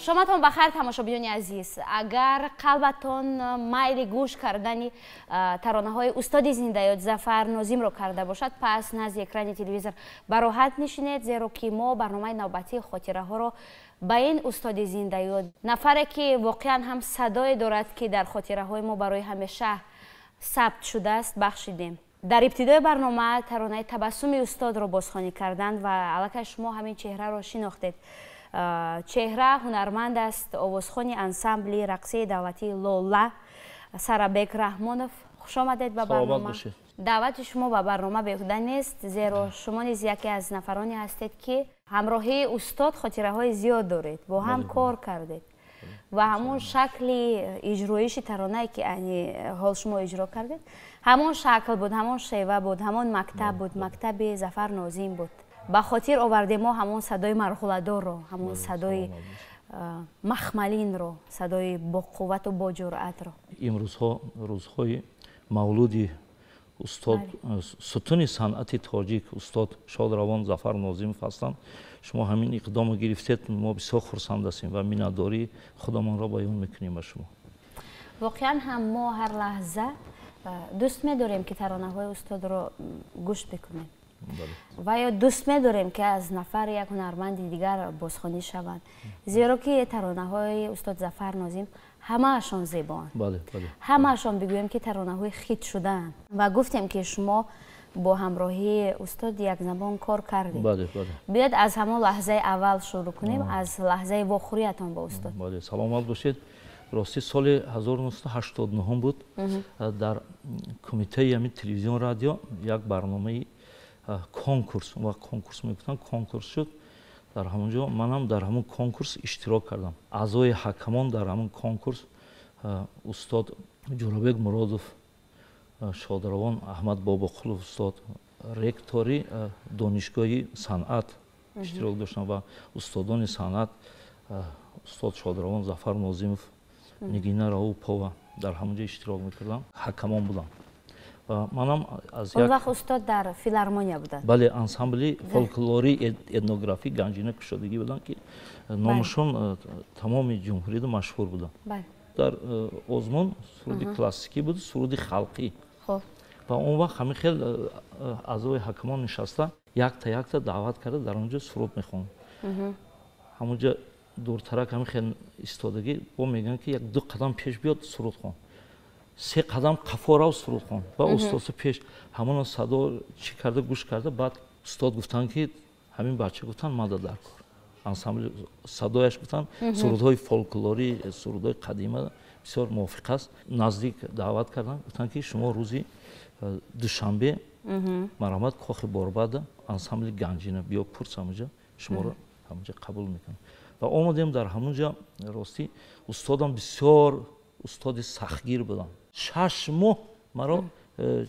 Шумо Саломатон ба хайр, тамошобинони азиз. Агар қалбатон майли гӯш кардани таронаҳои устоди зиндаёд Зафар Нозимро карда бошад, пас назди экрани телевизор бароҳат нишинед, зеро ки мо барномаи навбатии хотираҳоро ба ин устоди зиндаёд, нафаре ки воқеан ҳам садое дорад, ки дар хотираҳои мо барои ҳамеша сабт шудааст, бахшидем. Дар ибтидои барнома таронаи табассуми устодро бозхонӣ карданд ва аллакай шумо ҳамин чеҳраро шинохтед. Чеҳра ҳунарманд аст, овозхони ансамбли рақсии давлатии Лола Сарабек Раҳмонов. Хушомадед ба барнома. Даъвати шумо ба барнома беҳуда нест, зеро шумо низ яке аз нафароне ҳастед, ки ҳамроҳии устод хотираҳои зиёд доред, бо ҳам кор кардед ва ҳамон шакли иҷроиши таронае, ки айни ҳол шумо иҷро кардед, ҳамон шакл буд, ҳамон шева буд, ҳамон мактаб буд, мактаби Зафар Нозим буд. Ба хотир овардем мо ҳамон садои марғуладорро, ҳамон садои махмалинро, садои боқуввату боҷуръатро. Имрӯзҳо рӯзҳои мавлуди устод, сутуни санъати тоҷик, устод шодравон Зафар Нозимов ҳастанд. Шумо ҳамин иқдомро гирифтед, мо бисёр хурсанд ҳастем ва миннатдории худамонро баён мекунем ба шумо. Воқеан ҳам мо ҳар лаҳза дӯст медорем, ки таронаҳои устодро гӯш бикунем ва ё дӯст медорем, ки аз нафари як ҳунарманди дигар бозхонӣ шаванд, зеро ки таронаҳои устод Зафар Нозим ҳамаашон зебоанд, ҳамаашон бигӯем, ки таронаҳои хит шудаанд. Ва гуфтем, ки шумо бо ҳамроҳии устод якзамон кор кардед. Биёед, аз ҳамон лаҳзаи аввал шурӯъ кунем, аз лаҳзаи вохӯриятон бо устод. Саломат бошед. Рости, соли 1989 буд, дар кумитаи ҳамин телевизион радио як барномаи конкурс, он вақт конкурс мегуфтанд, конкурс шуд. Дар ҳамон ҷо манам дар ҳамон конкурс иштирок кардам. Аъзои ҳакамон дар ҳамон конкурс устод Ҷӯрабек Муродов, шодравон Аҳмад Бобоқулов, устод ректори донишгоҳи санъат иштирок доштанд ва устодони санъат, устод шодравон Зафар Нозимов, Нигина Раупова дар ҳамон ҷо иштирок мекардам, ҳакамон будам. Ва манам аз он вақт устод дар филармония буданд? Бале, ансамбли фолклори этнографӣ Ганҷина кушодагӣ буданд, ки номашон тамоми ҷумҳурида машҳур буданд. Дар озмун суруди классикӣ буд, суруди халқӣ. Ва он вақт ҳамин хел аъзои ҳакамон нишаста, якта якта даъват карда, дар он ҷо суруд мехонд. Ҳамон ҷо дуртарак ҳамин хел истодагӣ бо мегӯянд, ки як ду қадам пеш биёд, суруд хон, се қадам қафо рав, суруд хон. Ва устодса пеш ҳамона садо чӣ карда, гӯш карда, баъд устод гуфтанд, ки ҳамин бача, гуфтанд, мада дар кор ансамбли садояш, гуфтанд, сурудҳои фолклорӣ, сурудҳои қадима бисёр мувофиқ аст. Наздик даъват карданд, гуфтанд, ки шумо рӯзи душанбе марҳамат, кохи Борбада, ансамбли Ганҷина биё, пурс, ҳамунҷа шуморо ҳамунҷа қабул мекунам. Ва омадем дар ҳамунҷа. Ростӣ, устодам бисёр устоди сахтгир буданд. 6 моҳ маро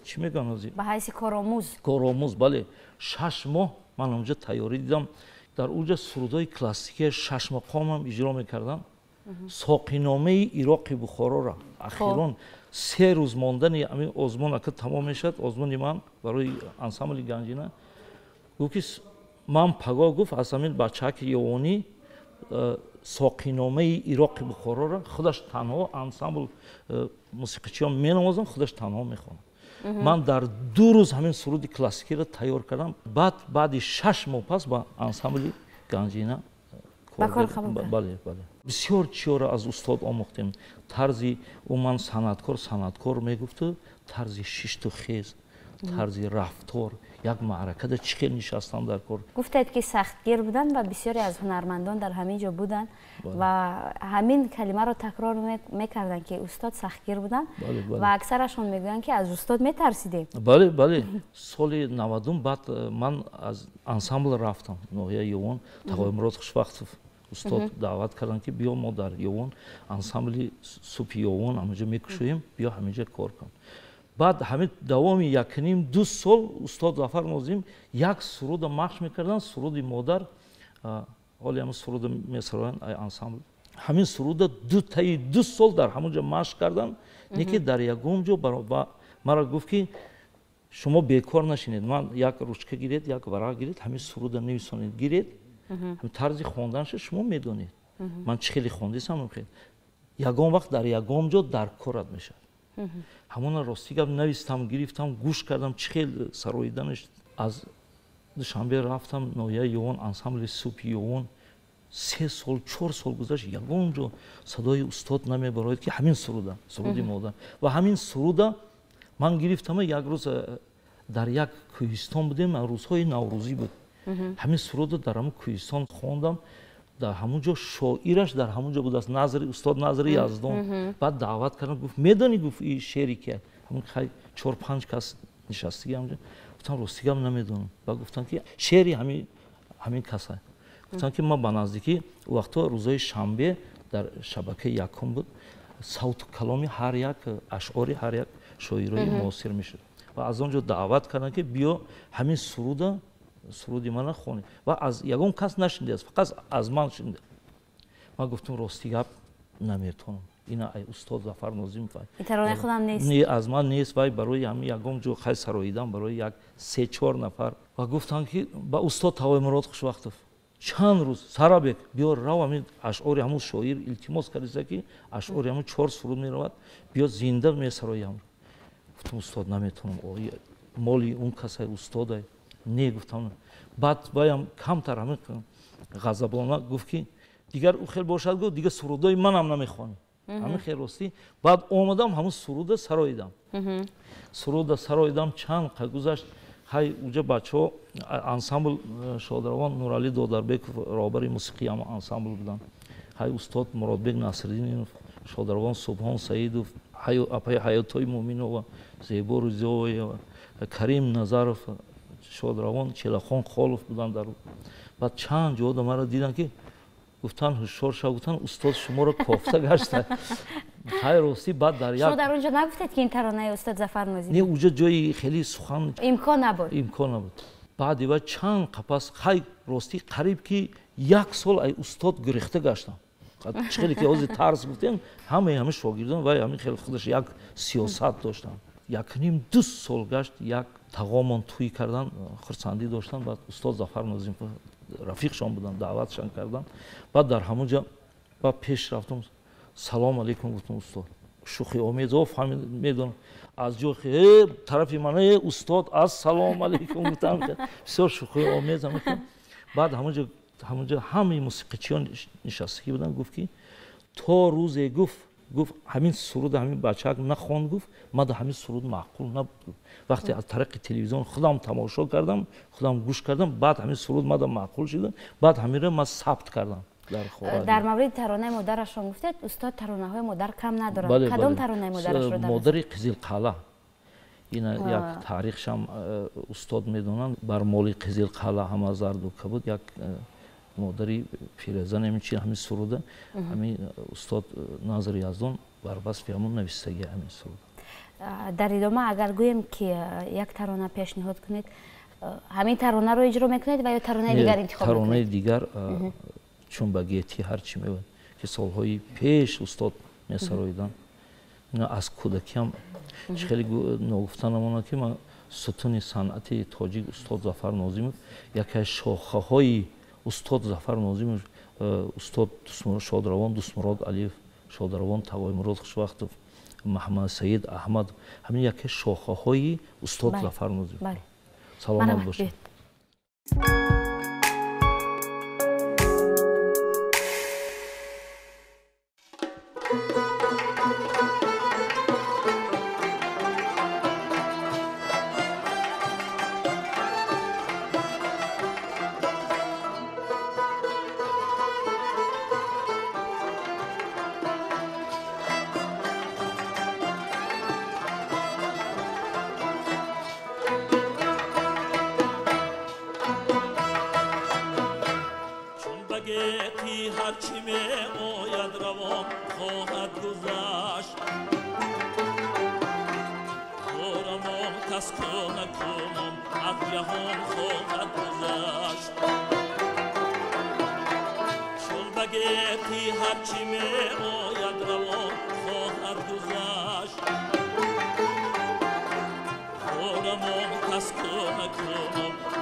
чӣ мегӯям? Ба ҳайси коромӯз. Коромӯз, бале. 6 моҳ ман онҷа тайёрӣ дидам. Дар онҷа сурудҳои классикия шашмақомам иҷро мекардам, соқиномаи Ироқи Бухороро. Ахирон 3 рӯз мондани ҳамин озмун ака тамом мешавад, озмуни ман барои ансамбли Ганҷина, гуфт, ки ман пагоҳ, гуфт, аз ҳамин бачаки ёвонӣ соқиномаи Ироқи Бухороро худаш танҳо, ансамбл мусиқичиён менавозанд, худаш танҳо мехонад. Ман дар 2 рӯз ҳамин суруди классикиро тайёр кардам. Баъд баъди 6 моҳ пас ба ансамбли Ганҷина. Бале, бисёр чиёро аз устод омӯхтем. Тарзи ӯ, ман санъаткор, санъаткор мегуфту, тарзи шишту хез, тарзи рафтор, як маъракада чӣ хел нишастан дар кор. Гуфтед, ки сахтгир буданд ва бисёре аз ҳунармандон дар ҳамин ҷо буданд ва ҳамин калимаро такрор мекарданд, ки устод сахтгир буданд ва аксарашон мегӯянд, ки аз устод метарсидем. Бале, соли 90-ум баъд ман аз ансамбл рафтам ноҳияи Ёвон. Тағоимурод Хушвақтов устод даъват карданд, ки биё, мо дар Ёвон ансамбли супи Ёвон ҳаминҷо мекушоем, биё, ҳаминҷо кор кун. Баъд ҳамин давоми якним ду сол устод Зафар Нозим як суруда машқ мекарданд, суруди модар. Ҳоли ҳамин суруда месароянд ансамбл. Ҳамин суруда ду таи 2 сол дар ҳамон ҷо машқ карданд, не ки дар ягон ҷо. Маро гуфт, ки шумо бекор нашинед, ман як ручка гиред, як варақ гиред, ҳамин суруда нависонед, гиред, ҳамин тарзи хонданша шумо медонед. Ман чӣ хеле хондисам, ягон вақт дар ягон ҷо дар корат мешавад. Ҳамона рости гап навистам, гирифтам, гӯш кардам, чӣ хел сароиданаш. Аз Душанбе рафтам ноҳияи Ёвон, ансамбли Супи Ёвон. 3 сол, 4 сол гузашт, ягон ҷо садои устод намебарояд, ки ҳамин суруда, суруди модар. Ва ҳамин суруда ман гирифтам, як рӯз дар як кӯҳистон будем, рӯзҳои наврӯзӣ буд. Ҳамин суруда дар ҳамон кӯҳистон хондам. Дар ҳамон ҷо шоираш дар ҳамон ҷо будааст, Назри, устод Назри Яздон. Баъд даъват кардам, гуфт медонӣ, гуфт ин шеъри ки ҳамон 4-5 кас нишастагӣ ҳамҷо. Гуфтам рости гап намедонам. Баъд гуфтам ки шеъри ҳамин каса. Гуфтам ки ман ба наздикӣ вақтҳо рӯзҳои шанбе дар шабакаи якум буд, савту каломи ҳар як ашъори ҳар як шоирои муосир мешуд. Ва аз он ҷо даъват кардам ки биё ҳамин суруда, суруди мана хонӣ. Ва аз ягон кас нашнидааст, фақат аз ман шунида. Ман гуфтам рости гап наметавонам. Ина ай устод Зафар Нозимов. Таронаи худам нест. Не, аз ман нест, вай барои ҳамин ягон ҷо хай сароидан барои як 3-4 нафар. Ва гуфтам ки ба устод Тавоимурод Хушвақтов чанд рӯз Сарабек биё рав ҳамин ашъори ҳамун шоир илтимос кардиса ки ашъори ҳамун 4 суруд меравад, биё зинда месароям. Гуфтам устод наметавонам, моли он касай устодай. Не, гуфтам. Баъд ваям камтар ҳамин ғазаблона гуфт ки дигар ӯ хел бошад, гуфт дигар сурудҳои манам намехонӣ. Ҳамин хел ростӣ. Баъд омадам ҳамун суруда сароидам. Суруда сароидам, чанд гузашт. Ҳай уҷа бачаҳо ансамбл шодравон Нуралӣ Додарбеков роҳбари мусиқии ҳамон ансамбл буданд. Ҳай устод Муродбек Насриддинов, шодравон Субҳон Саидов, апаи Ҳаётои Муъминова, Зебо Рузиёева, Карим Назаров, шодравон Челахон Холов буданд дар. Баъд чанд ҷода маро диданд ки гуфтанд ҳушёр шав, гуфтанд устод шуморо кофта гашта. Хай ростӣ баъд дар як шумо дар он ҷо нагуфтед ки ин таронаи устод Зафар Нозимов? Не, уҷа ҷои хеле сухан имкон набуд. Имкон набуд. Баъди ва чанд қапас хай ростӣ қариб ки 1 сол ай устод гирехта гаштам. Чӣ хеле ки ҳозир тарс гуфтем, ҳамаи ҳамин шогирдон вай ҳамин хеле худаш як сиёсат доштанд. 1.5-2 сол гашт, як тағомон тӯй кардан, хурсандӣ доштанд. Баъд устод Зафар Нозимов рафиқшон буданд, даъватшон карданд. Баъд дар ҳамон ҷо баъд пеш рафтам, салом алейкум гуфтам устод. Шӯхиомез фаҳмид, медонам аз ҷо тарафи ман устод ассалому алейкум гуфтам, бисёр шӯхиомез. Баъд ҳамон ҷо ҳамаи мусиқичиён нишастагӣ буданд, гуфт ки то рӯзе гуфт ҳамин суруд ҳамин бачаак нахонд, гуфт ман ҳамин суруд маъқул набуд. Вақте аз тариқи телевизион худам тамошо кардам, худам гӯш кардам, баъд ҳамин суруд мада маъқул шуд, баъд ҳаминро ман сабт кардам. Дар мавриди таронаи модарашон гуфтед, устод таронаҳои модар кам надорад. Кадом таронаи модарашро? Модари Қизилқалъа. Ина як таърихшам устод медонанд. Бар моли Қизилқалъа ҳама зарду кабуд, як модари пиразан ҳамин чи ҳамин суруда ҳамин устод Назри Яздон бар васфи ҳамон навистагӣ ҳамин суруда. Дар идома агар гӯем ки як тарона пешниҳод кунед, ҳамин таронаро иҷро мекунед ва ё таронаи дигар интихоб мекунед? Таронаи дигар, чун ба гетӣ ҳар чӣ меояд ки солҳои пеш устод месароиданд. Ина аз кӯдакиам чӣ хеле ногуфта намонад ки ман сутуни санъати тоҷик устод Зафар Нозимов, яке аз шохаҳои устод Зафар Нозимов, устод шодравон Дустмурод Алиев, шодравон Тағоимурод Хушвақтов, Маҳмад Саид Аҳмад, ҳамин яке шохаҳои устод Зафар Нозимов. Саломат бошед.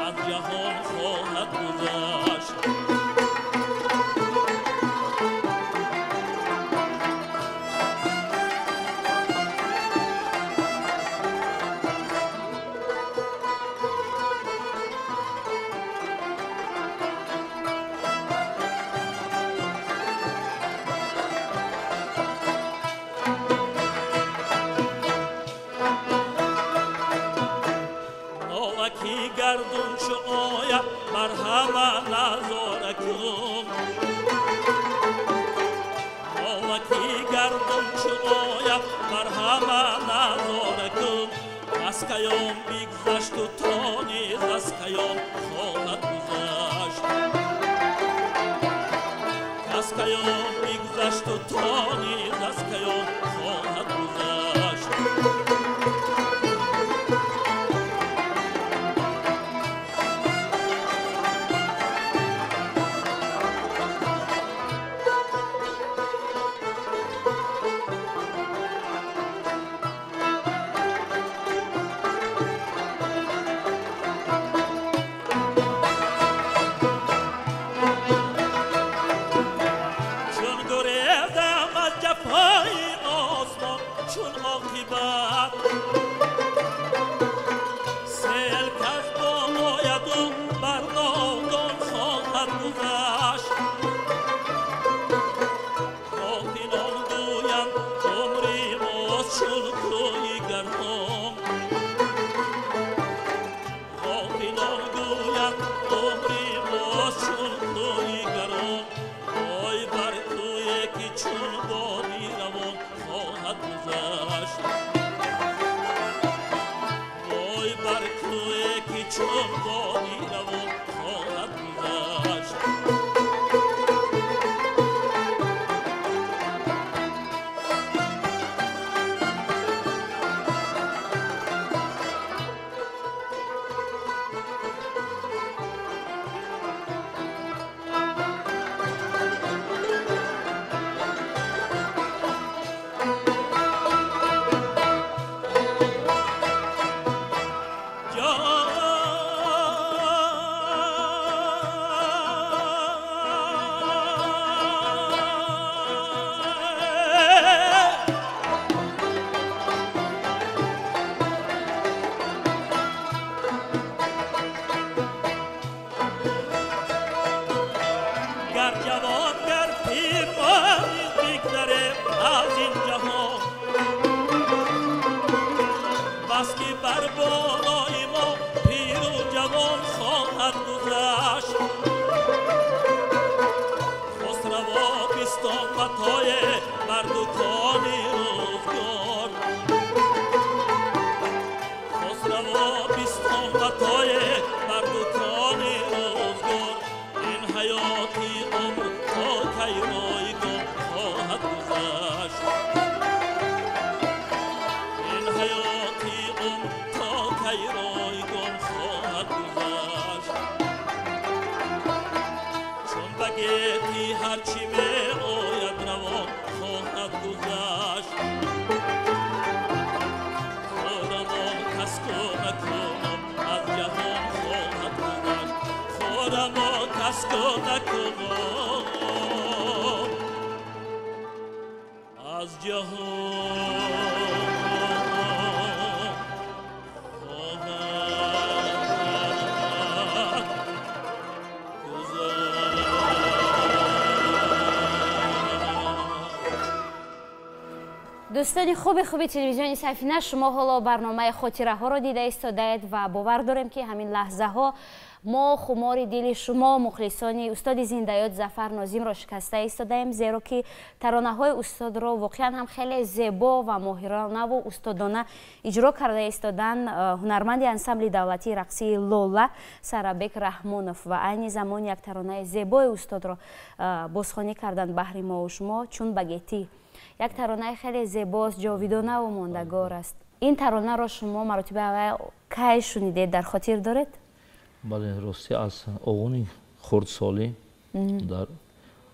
Аз ҷаҳон хоҳад гузашт. گردون چو آید بر همه نظاره کن مالکی گردون چو آید بر همه نظاره کن از کیام بگذشت و تا نیز از کیام خواهد گذشت از کیام بگذشت و تا نیز از کیام خواهد گذشت Дӯстони хуби телевизиони Сафина, шумо ҳоло барномаи хотираҳоро дида истодаед ва бовар дорем, ки ҳамин лаҳзаҳо мо хумори дили шумо, мухлисони устоди зиндаёд Зафар Нозимро шикаста истодаем, зеро ки таронаҳои устодро воқеан ҳам хеле зебо ва моҳиронаву устодона иҷро карда истодан ҳунарманди ансамбли давлатии рақсии Лола Сарабек Раҳмонов ва айни замон як таронаи зебои устодро бозхонӣ карданд баҳри мову шумо чун багетӣ. Як таронаи хеле зебост, ҷовидонаву мондагор аст. Ин таронаро шумо маротиба аввал кай шунидед, дар хотир доред? Бале, рости аз овони хурдсолӣ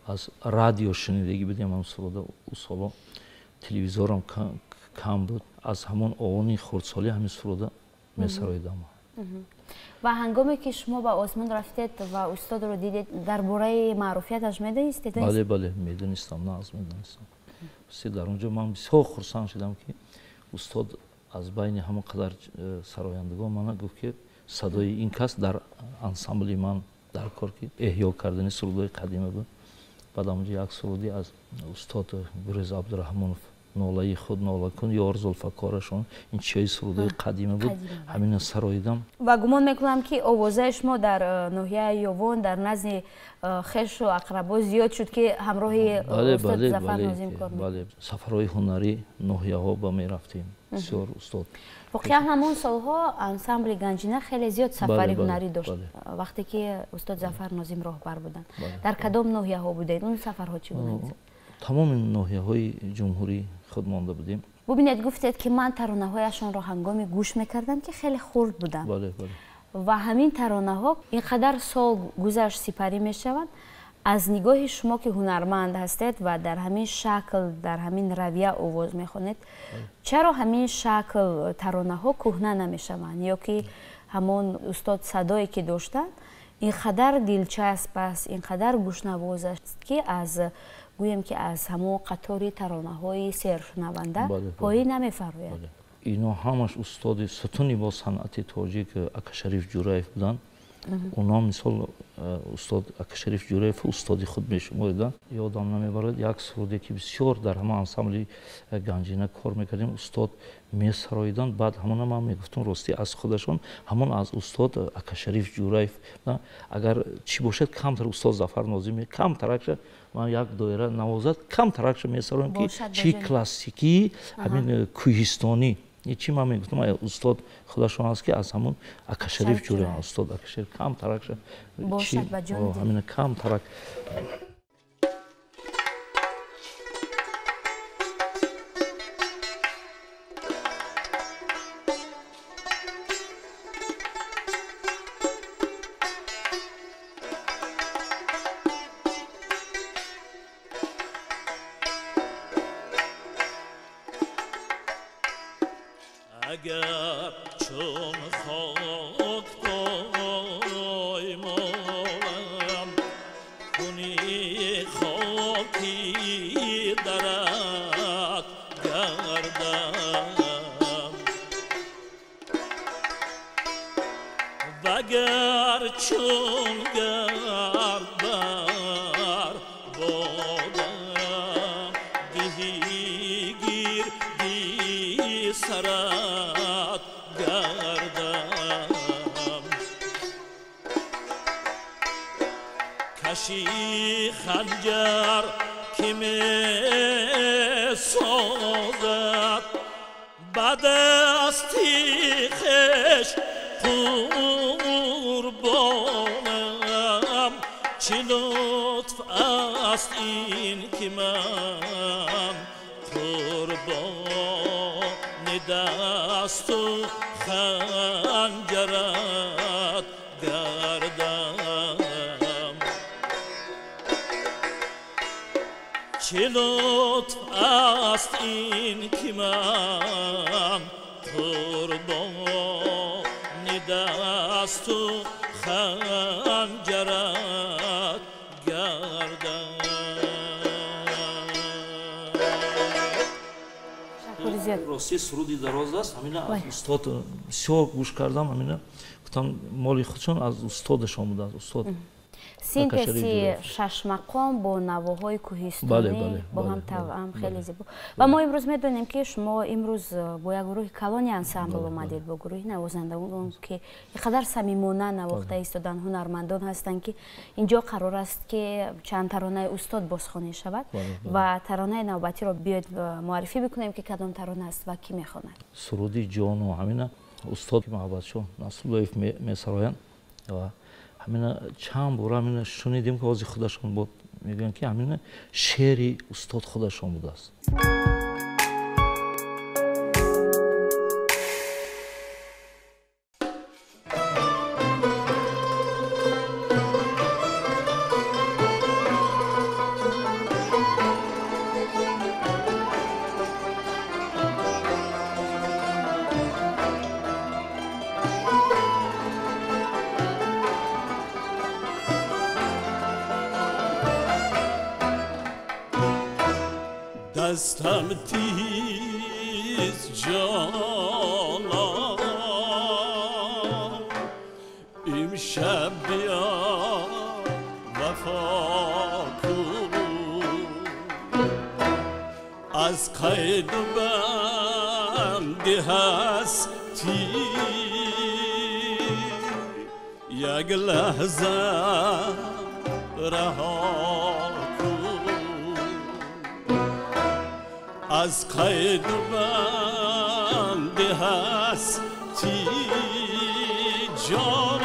аз радио шунидагӣ будем ҳам суруда. У соло телевизорам кам буд, аз ҳамон овони хурдсолӣ ҳамин суруда месароидам. Ва ҳангоме ки шумо ба озмун рафтед ва устодро дидед, дар бораи маъруфияташ медонистед? Бале, бале, медонистам, нағз медонистам. Дар онҷо ман бисёр хурсанд шудам, ки устод аз байни ҳамон қадар сарояндагон мана гуфт, ки садои ин кас дар ансамбли ман дар кор, ки эҳё кардани сурудҳои қадима буд. Баъд онҷо як суруди аз устод Гурез Абдураҳмонов Нолаи худ нола кун, ёр зулфакорашон, ин чиҳои сурудҳои қадима буд, ҳамина сароидам. Ва гумон мекунам, ки овозаи шумо дар ноҳияи Ёвон дар назди хешу ақрабо зиёд шуд, ки ҳамроҳи устод Зафар Нозим кор мекард. Сафарҳои ҳунарӣ ноҳияҳо ба мерафтем, бисёр устод. Воқеан ҳамон солҳо ансамбли Ганҷина хеле зиёд сафари ҳунарӣ дошт, вақте ки устод Зафар Нозим роҳбар буданд. Дар кадом ноҳияҳо будед? Он сафарҳо чӣ буданд? Тамоми ноҳияҳои ҷумҳурӣ худ монда будем. Бубинед, гуфтед, ки ман таронаҳояшонро ҳангоме гӯш мекардам, ки хеле хурд будам. Ва ҳамин таронаҳо ин қадар сол гузашт, сипарӣ мешаванд. Аз нигоҳи шумо, ки ҳунарманд ҳастед ва дар ҳамин шакл, дар ҳамин равия овоз мехонед, чаро ҳамин шакл таронаҳо кӯҳна намешаванд? Ё ки ҳамон устод садое ки доштанд ин қадар дилчасп аст, ин қадар гӯшнавоз аст, ки аз гӯем, ки аз ҳамон қатори таронаҳои сершунаванда поӣ намефарояд? Ино ҳамаш устоди сутуни бо санъати тоҷик Акашариф Ҷураев буданд. Оно мисол устод Акашариф Ҷураев устоди худ мешумориданд. Ёдам намебарад, як суруде ки бисёр дар ҳама ансамбли Ганҷина кор мекардем, устод месароиданд. Баъд ҳамона ман мегуфтам, ростӣ аз худашон, ҳамон аз устод Акашариф Ҷураев. Агар чӣ бошад, камтар устод Зафар Нозим камтаракша ман як доира навозад, камтаракша месароем, ки чӣ классикӣ, ҳамин кӯҳистонӣ. Чӣ ман мегуфтам, устод худашон аст, ки аз ҳамон Акашариф Ҷураев, устод Акашариф камтаракша ҳамин камтарак. اگر چون خاک پایمالم کنی خاکی درت گردم، وگر چون گرد بر بادم دهی گیردی سرت گردم، کشی خنجر که می سازد به دستی خویش قربانم، چه لطف است این که من قربان دست و خنجرت گردم، چه لطف است این که من قربان دست و خنجرت گردم. Рости суруди дароз аст, ҳамина аз устод бисёр гӯш кардам, ҳамина гуфтам моли худшон аз устодашон будааст, устод. Синтези шашмақом бо навоҳои кӯҳистонӣ бо ҳам тавъам хеле зебо. Ва мо имрӯз медонем, ки шумо имрӯз бо як гурӯҳи калони ансамбл омадед, бо гурӯҳи навозандагон, ки ин қадар самимона навохта истоданд, ҳунармандон ҳастанд, ки инҷо қарор аст, ки чанд таронаи устод бозхонӣ шавад. Ва таронаи навбатиро биёед муаррифӣ бикунем, ки кадом тарона аст ва кӣ мехонад. Суруди ҷону ҳамина устод Маҳаббатшоҳ Насруллоев месароянд ва ҳамина чанд бора ҳамина шунидем, ки ҳозир худашон буд мегӯянд, ки ҳамина шеъри устод худашон будааст. دستم تیز جانان امشب بیا وفا کن، از قید و بند هستی یک لحظه رها کن از قید و بند هستی جان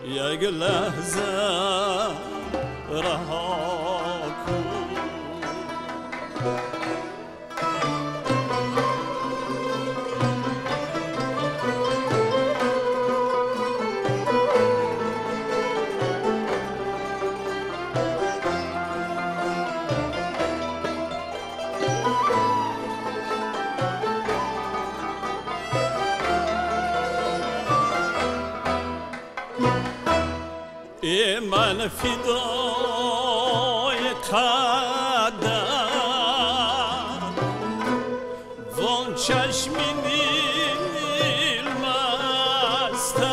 یک لحظه رها کن. من فدای قدر وان چشمی نیل مستر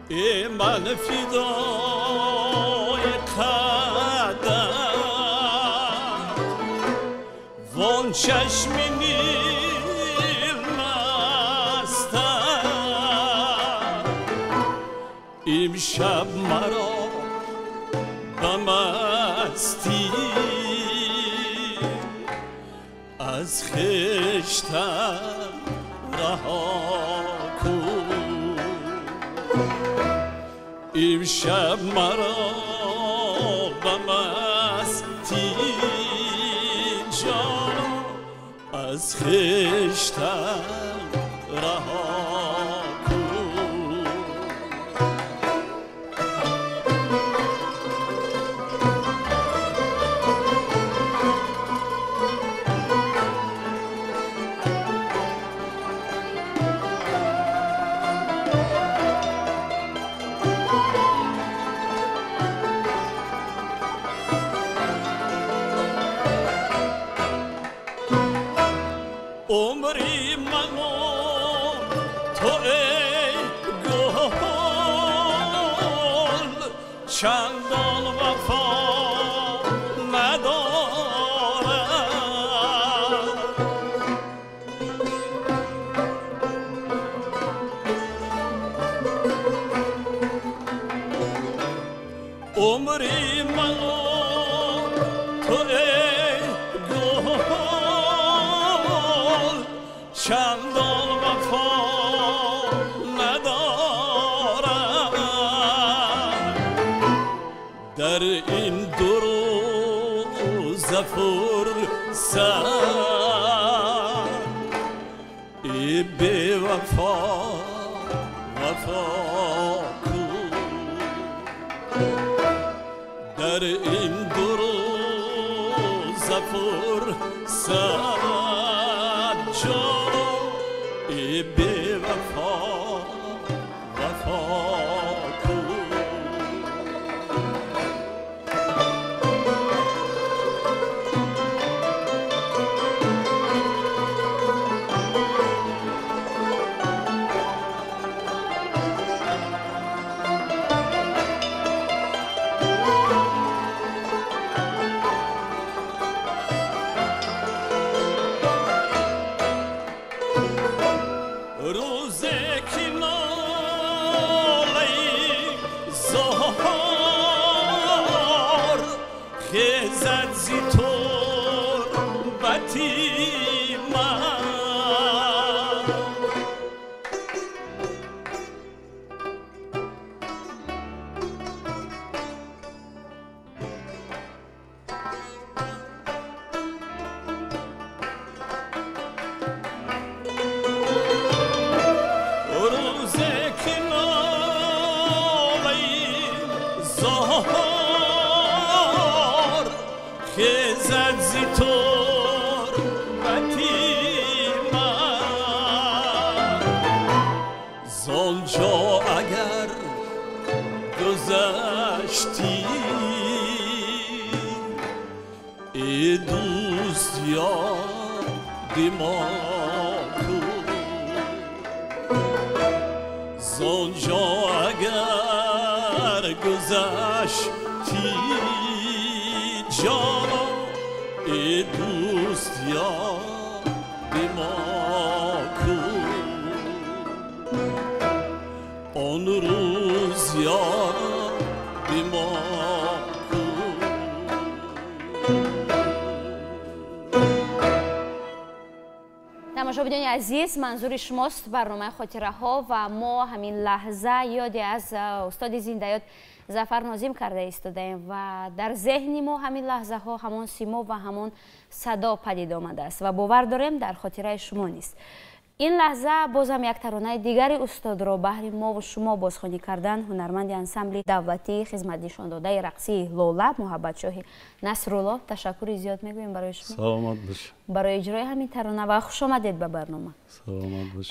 ای من فدای قدر وان چشمی نیل مستر امشب مرا به مستی از خویشتن رها کن امشب مرا به مستی جان از خویشتن رها کن. عمری منو تو ای گل چندان وفا ندارد عمری منو تو ای گل چندان وفا ندارد در این دو روز فرصت ای بی وفا وفا کن در این دو روز فرصت جان ای بی وفا وفا کن. روزی که ناله زار خیزد ز تربت من خیزد ز تربت من زآنجا اگر گذشتی ای دوست یاد ما کن Гузашти ҷоно, эй дӯст, ёди мо кун. Он рӯз ёди мо кун. Тамошобинони азиз, манзури шумост барномаи хотираҳо ва мо ҳамин лаҳза ёде аз устоди зиндаёд Зафар Нозим карда истодаем ва дар зеҳни мо ҳамин лаҳзаҳо ҳамон симо ва ҳамон садо падид омадааст ва бовар дорем, дар хотираи шумо низ. Ин лаҳза бозам як таронаи дигари устодро баҳри мову шумо бозхонӣ кардан ҳунарманди ансамбли давлатии хизматнишондодаи рақсии Лола Муҳаббатшоҳи Насрулло. Ташаккури зиёд мегӯем барои шумо. Саломат бош. Барои иҷрои ҳамин тарона ва хушомадед ба барнома. Саломат бош.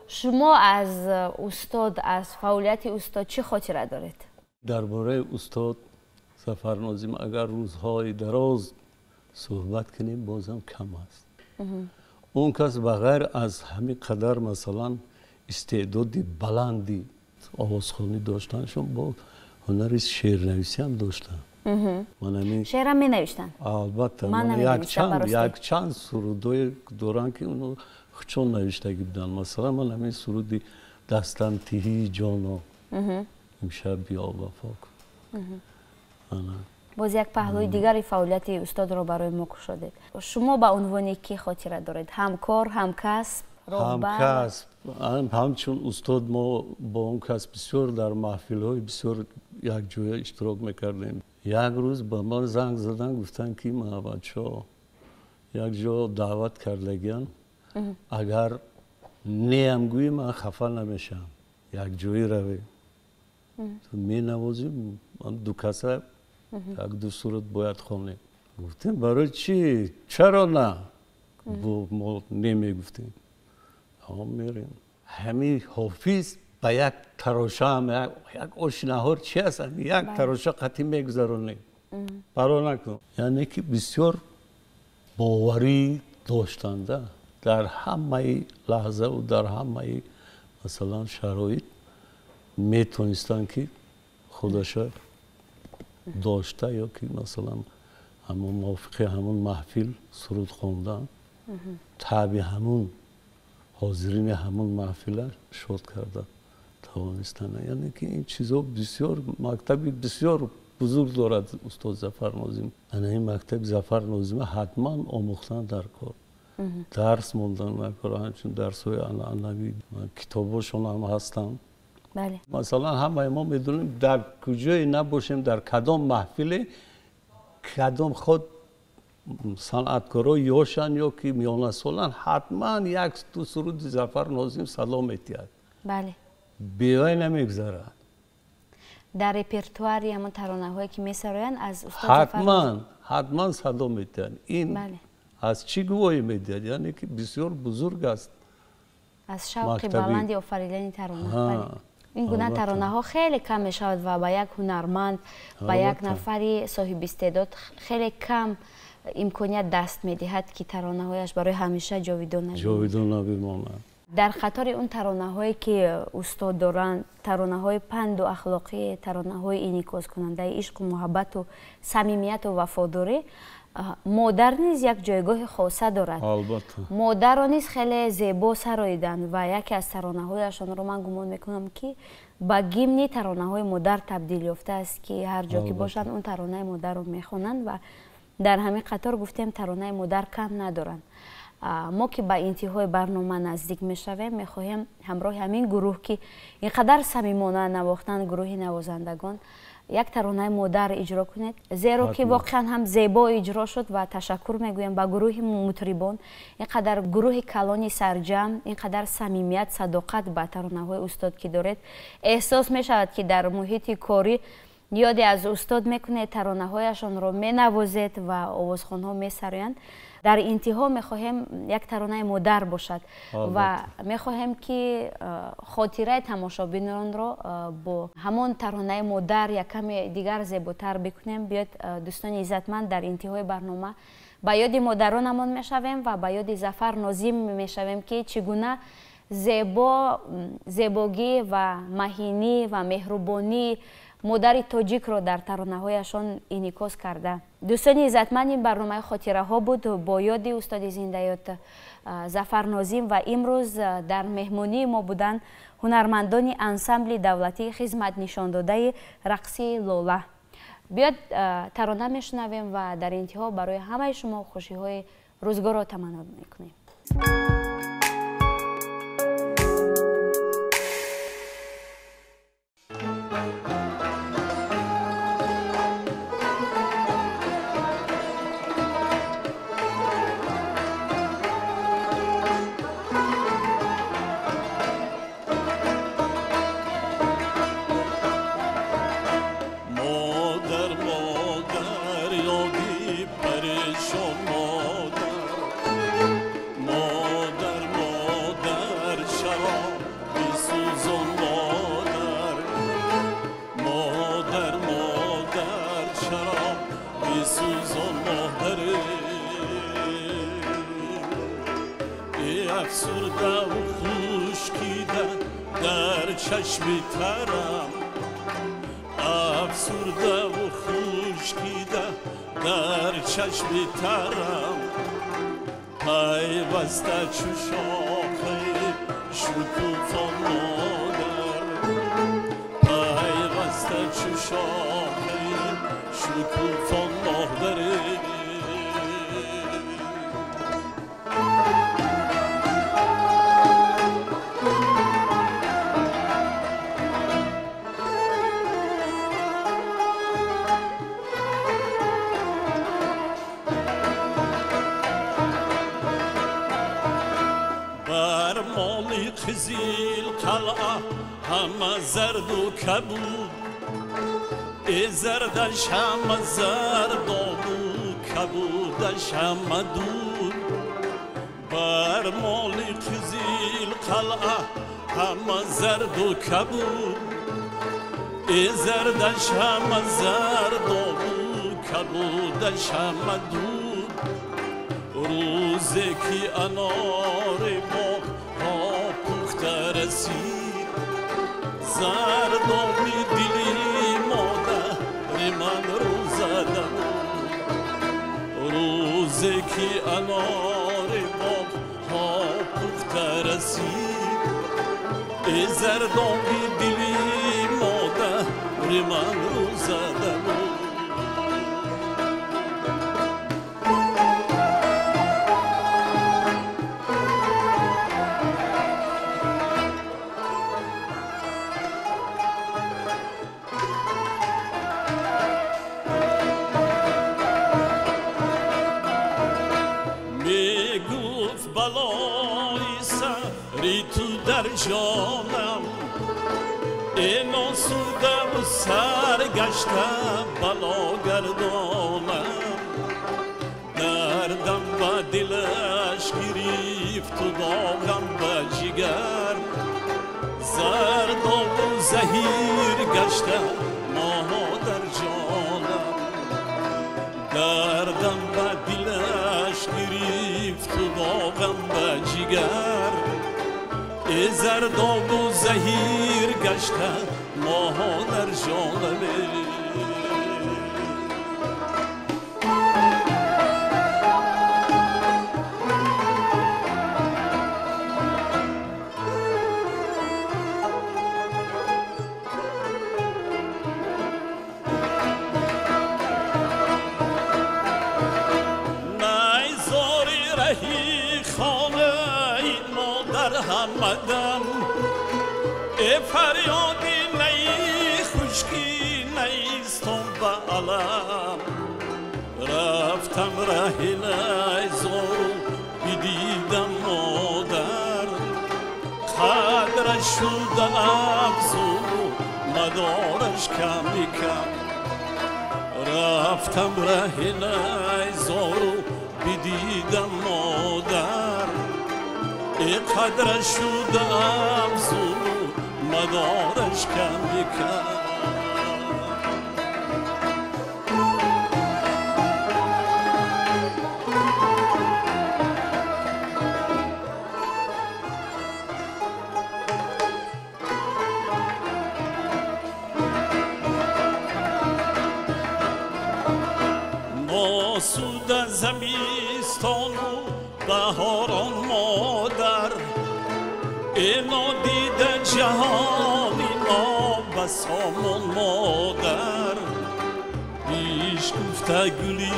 Шумо аз устод, аз фаъолияти устод чӣ хотира доред? Дар бораи устод Зафар Нозим агар рӯзҳои дароз суҳбат кунем, бозам кам аст. Он кас ба ғайр аз ҳамин қадар, масалан, истеъдоди баланди овозхонӣ доштаншон, бо ҳунари шеърнависӣ ҳам доштанд. Шеърам менавиштанд? Албатта, якчанд сурудое доранд, ки оно хучон навиштагӣ буданд. Масалан, ман ҳамин суруди «Дастам тиҳии ҷоно, имшаб биё вафо кун». Боз як паҳлӯи дигари фаъолияти устодро барои мо кушодед. Шумо ба унвони кӣ хотира доред? Ҳамкор, ҳамкасб, роҳбар? Ҳамкасб. Ҳамчун устод мо бо он кас бисёр дар маҳфилҳои бисёр якҷоя иштирок мекардем. Як рӯз ба ман занг задан, гуфтанд, ки Муҳаббатшоҳ, як ҷо даъват кардагиян, агар неам гӯӣ, ман хафа намешавам, якҷоӣ равем, менавозим, ду каса як ду сурат бояд хонем. Гуфтем, барои чӣ, чаро на? Мо немегуфтем, мерем. Ҳамин Ҳофиз ба як тарошаам, як ошинаҳор чи аст, як тароша қатъӣ мегузаронем, парво накун. Яъне ки бисёр боварӣ доштанда, дар ҳамаи лаҳзаву дар ҳамаи, масалан, шароит метонистанд, ки худаша дошта ё ки, масалан, ҳамон мувофиқи ҳамон маҳфил суруд хондан, таби ҳамун ҳозирини ҳамон маҳфила шод карда тавонистанд. Яъне ки ин чизо бисёр, мактаби бисёр бузург дорад устод Зафар Нозим. Ана ин мактаби Зафар Нозима ҳатман омӯхтан дар кор, дарс мондан дар кор. Ҳамчун дарсҳои анъанавӣ китобҳошон ҳам ҳастанд. Масалан, ҳамаи мо медонем, дар куҷое набошем, дар кадом маҳфиле, кадом худ санъаткоро ёшанд ё ки миёнасоланд, ҳатман як ду суруди Зафар Нозим садо метиҳад, бевай намегузарад. Дар репертуари ҳамон таронаҳое ки месароянд аз устод ҳатман, ҳатман садо метиҳанд. Ин аз чӣ гувоҳӣ медиҳад? Яъне ки бисёр бузург аст. Аз шавқи баланди офаридани тарона. Ин гуна таронаҳо хеле кам мешавад ва ба як ҳунарманд, ба як нафари соҳибистеъдод хеле кам имконият даст медиҳад, ки таронаҳояш барои ҳамеша ҷовидона бимонад. Дар қатори он таронаҳое ки устод доранд, таронаҳои панду ахлоқӣ, таронаҳои инъикоскунандаи ишқу муҳаббату самимияту вафодорӣ, модар низ як ҷойгоҳи хоса дорад. Модарро низ хеле зебо сароиданд ва яке аз таронаҳояшонро ман гумон мекунам, ки ба гимни таронаҳои модар табдил ёфтааст, ки ҳар ҷо ки бошанд, он таронаи модарро мехонанд ва дар ҳамин қатор гуфтем, таронаи модар кам надоранд. Мо ки ба интиҳои барнома наздик мешавем, мехоҳем ҳамроҳи ҳамин гурӯҳ, ки ин қадар самимона навохтанд, гурӯҳи навозандагон, як таронаи модар иҷро кунед, зеро ки воқеан ҳам зебо иҷро шуд ва ташаккур мегӯям ба гурӯҳи мутрибон. Ин қадар гурӯҳи калони сарҷамъ, ин қадар самимият, садоқат ба таронаҳои устод ки доред, эҳсос мешавад, ки дар муҳити корӣ ёде аз устод мекунед, таронаҳояшонро менавозед ва овозхонҳо месароянд. Дар интиҳо мехоҳем як таронаи модар бошад ва мехоҳем, ки хотираи тамошобинонро бо ҳамон таронаи модар як каме дигар зеботар бикунем. Биёед, дӯстони иззатманд, дар интиҳои барнома ба ёди модаронамон мешавем ва ба ёди Зафар Нозим мешавем, ки чӣ гуна Зебо, зебогӣ ва маҳинӣ ва меҳрубонии модари тоҷикро дар таронаҳояшон инъикос карда. Дӯстони иззатманд, ин барномаи хотираҳо буд бо ёди устоди зиндаёд Зафар Нозим ва имрӯз дар меҳмонии мо буданд ҳунармандони ансамбли давлатии хизматнишондодаи рақси Лола. Биёд тарона мешунавем ва дар интиҳо барои ҳамаи шумо хушиҳои рӯзгорро таманно мекунем. چشم ترم افسرده و خشکیده در چشم ترم، پیوسته چو شاخه شکوفان مادر، پیوسته چو شاخه شکوفان مادر. قزیل قلعه همه زرد و کبود، ای زردش همه زرد و کبودش همه دود. بر مال قزیل قلعه همه زرد و کبود، ای زردش همه زرد و کبودش همه دود. روزی که انار باغ رسید، زردابی دلی مادر من رو زده بود. روزی که انار باغ ها پخته رسید، ای زردابی دلی مادر من رو زده بود. جانم این آسوده و سرگشته بلا گردانم، دردم به دلش گرفت و داغم به جگر، زرداب و زهیر گشته مادر جانم، دردم به دلش گرفت و داغم به جگر، ای زرداب و زهیر گشته مادر جانم. نیزاری رهی خانه این مادر همدم، ای فریادی نی خشکی نیستم به علم، رفتم ره نیزار و بدیدم مادر، قدرش شده افزون و مدارش کمی کم. رفتم ره نیزار و بدیدم مادر، ای قدرش شده افزون و مدارش کمی کم. Осуда зимистону баҳорон модар, э нодида ҷаҳони нобасомон модар. Бишкуфта гули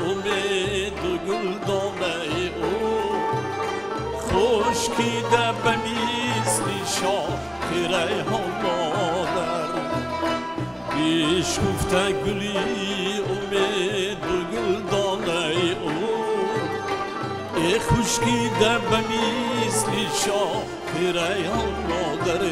умеду гулдонаи ӯ, хушкида ба мисли шохи райҳон модар. Бишкуфта гули умеду гулдонаи ӯ, э хушкида ба мисли шохи райҳон модар.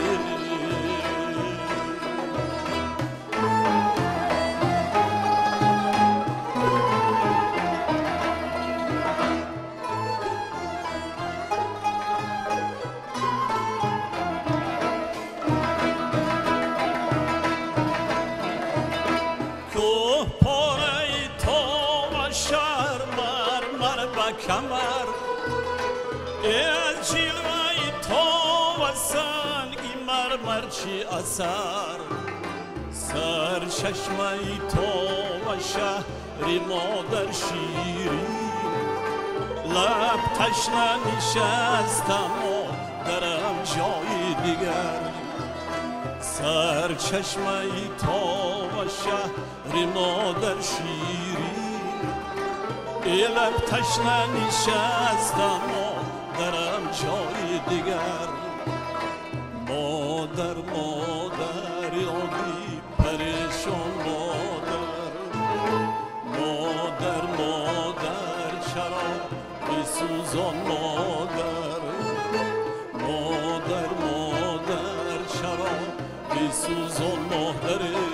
Камар аз ҷилваи то ва санги мармар чӣ асар, сарчашмаи то ва шаҳри модар ширин. Лаб ташна нишастам модарам ҷои дигар, сарчашмаи то ва шаҳри модар ширин. Лаб ташна нишастам модарам ҷои дигар. Модар, модари оби парешон модар, модар, модар чаро бисӯзон модар, модар, модар чаро бисӯзон модар.